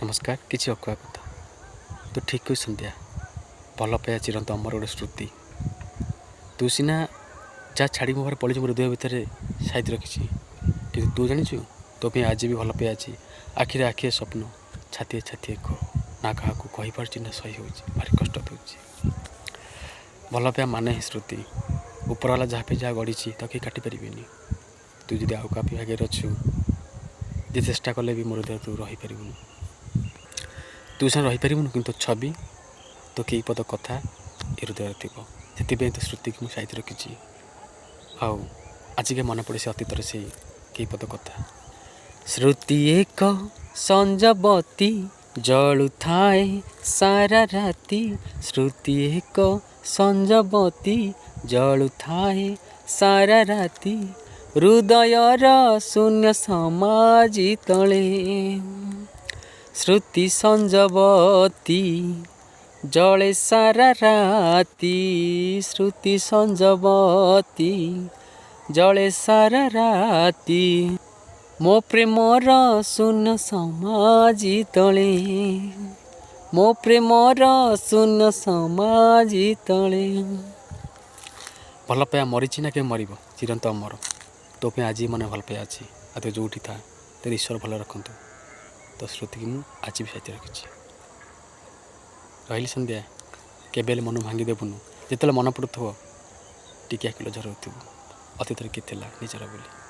ନମସ୍କାର। କିଛି ଅକୁହା କଥା। ତୁ ଠିକ୍ କହିଛୁ ସନ୍ଧ୍ୟା, ଭଲ ପାଇବା ଚିରନ୍ତ ଅମର ଗୋଟେ ସ୍ମୃତି। ତୁ ସିନା ଯାହା ଛାଡ଼ି ମୋ ଘରେ ପଳେଇଛୁ, ମୋ ହୃଦୟ ଭିତରେ ସାଇତି ରଖିଛି, କିନ୍ତୁ ତୁ ଜାଣିଛୁ ତୋ ପାଇଁ ଆଜି ବି ଭଲ ପାଇବା ଅଛି। ଆଖିରେ ଆଖିଏ ସ୍ୱପ୍ନ, ଛାତିଏ ଛାତିଏ ଖୋ, ନା କାହାକୁ କହିପାରୁଛି ନା ସହି ହେଉଛି, ଭାରି କଷ୍ଟ ଦେଉଛି। ଭଲ ପାଇବା ମାନେ ହିଁ ସ୍ମୃତି। ଉପରବାଲା ଯାହା ପାଇଁ ଯାହା ଗଢ଼ିଛି ତାକୁ କେହି କାଟିପାରିବେନି। ତୁ ଯଦି ଆଉ କାହା ପାଇଁ ଭାଗ୍ୟରେ ଅଛୁ, ଯେ ଚେଷ୍ଟା କଲେ ବି ମୋର ହୃଦୟ ତୁ ରହିପାରିବୁନି। ତୁ ସିନା ରହିପାରିବୁନି, କିନ୍ତୁ ତୋ ଛବି, ତୋ କେଇ ପଦ କଥା ଏ ହୃଦୟରେ ଥିବ। ସେଥିପାଇଁ ତୋ ସ୍ମୃତିକୁ ମୁଁ ସାଇତି ରଖିଛି। ଆଉ ଆଜିକା ମନେ ପଡ଼େ ସେ ଅତୀତରେ ସେଇ କେଇ ପଦ କଥା। ଶ୍ରୁତି ଏକ ସଞ୍ଜବତୀ ଜଳୁଥାଏ ସାରା ରାତି, ଶ୍ରୁତି ଏକ ସଞ୍ଜବତୀ ଜଳୁଥାଏ ସାରା ରାତି, ହୃଦୟର ଶୂନ୍ୟ ସମାଜି ତଳେ। ଶ୍ରୁତି ସଞ୍ଜବତୀ ଜଳେ ସାରା ରାତି, ଶ୍ରୁତି ସଞ୍ଜବତୀ ଜଳେ ସାରା ରାତି, ମୋ ପ୍ରେମର ଶୂନ୍ୟ ସମାଜି ତଳେ, ମୋ ପ୍ରେମର ଶୂନ୍ୟ ସମାଜି ତଳେ। ଭଲ ପାଇବା ମରିଛି ନା କେବେ ମରିବ, ଚିରନ୍ତ ଅମର। ତୋ ପାଇଁ ଆଜି ମନେ ଭଲ ପାଇବା ଅଛି। ଆଉ ତୁ ଯେଉଁଠି ଥା, ତୋର ଈଶ୍ୱର ଭଲ ରଖନ୍ତୁ। ତୋ ସ୍ମୃତିକି ମୁଁ ଆଜି ବି ସାଇତି ରଖିଛି। ରହିଲି ସନ୍ଧ୍ୟା, କେବେ ହେଲେ ମନ ଭାଙ୍ଗି ଦେବୁନୁ। ଯେତେବେଳେ ମନେ ପଡ଼ୁଥିବ ଟିକେ ଆଖିଲ ଝରଉଥିବୁ, ଅତୀତରେ କିଏ ଥିଲା ନିଜର ବୋଲି।